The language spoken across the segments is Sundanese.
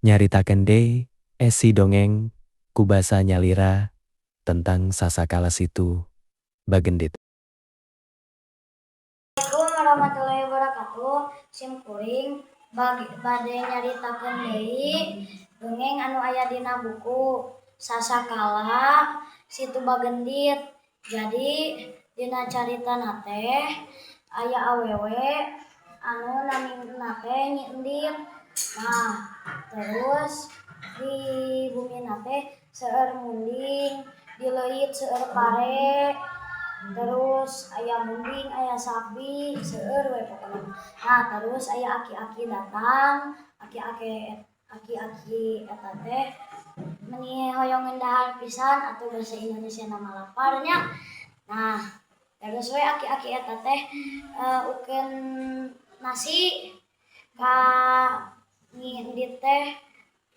Nyaritakeun deui esi dongeng ku basa nyalira tentang Sasakala Situ Bagendit. Assalamualaikum warahmatullahi wabarakatuh. Sim kuring bade nyaritakeun deui dongeng anu aya dina buku Sasakala Situ Bagendit. Jadi dina caritana teh aya awewe anu namina teh Nyi Endit. Nah, terus di bumina teh seueur munding, di leuit seueur pare, terus aya munding, aya sapi, seueur we pokona. Nah, terus aya aki-aki datang, aki-aki eta teh meni hoyong dahar pisan atau bahasa Indonesia na mah lapar nya. Nah, terus we aki-aki eta teh ukeun nasi ka Nyi Endit teh.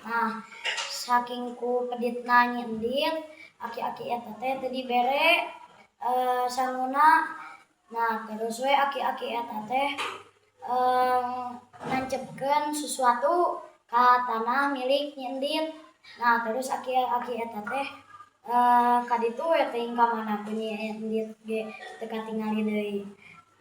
Nah, saking ku peditna Nyi Endit, aki-aki eta teh teu dibere sanguna. Nah, terus we aki-aki eta teh nancepkeun sesuatu ka tanah milik Nyi Endit. Nah, terus aki-aki eta teh ka ditu we teuing ka mana ku Nyi Endit ge teu katingali deui.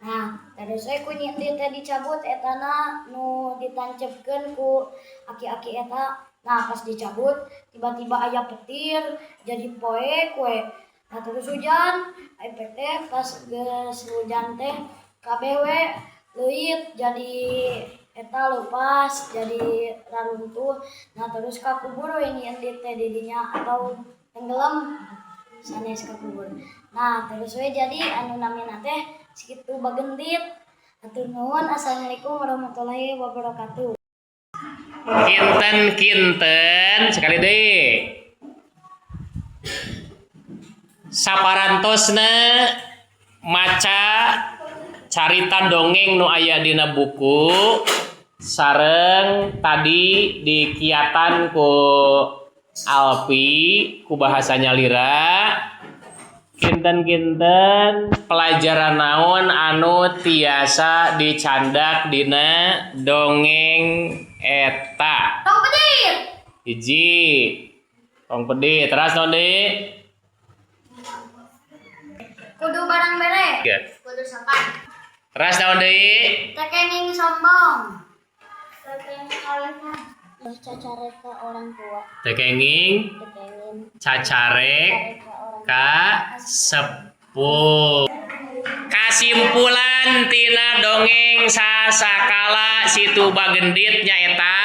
Nah, terus we ku Nyi Endit teh dicabut etana nu ditancepkeun ku aki-aki eta. Nah, pas dicabut tiba-tiba aya petir, jadi poek we. Nah, terus hujan, efek teh pas geus hujan teh kabeh we leuit jadi eta leupas, jadi raruntuh. Nah, terus kakubur we Nyi Endit teh di dinya atau tenggelam sanes kakubur. Nah, terus we jadi anu namina teh Situ Bagendit. Hatur nuhun. Assalamualaikum warahmatullahi wabarakatuh. Kinten-kinten sekali deui. Saparantosna maca carita dongeng nu aya dina buku sareng tadi dikiatan ku Alpi ku bahasa nyalira, kinten-kinten pelajaran naon anu tiasa dicandak dina dongeng eta? Tong pedit. Hiji, tong pedit. Teras naon deui? Kudu barang bere. Tiga. Kudu sopan. Teras naon deui? Teu kenging sombong. Teu kenging cacarek ka orang tua. Teu kenging Teu kenging cacarek ka orang ka sepuh. Kasimpulan tina dongeng Sasakala Situ Bagendit nyaeta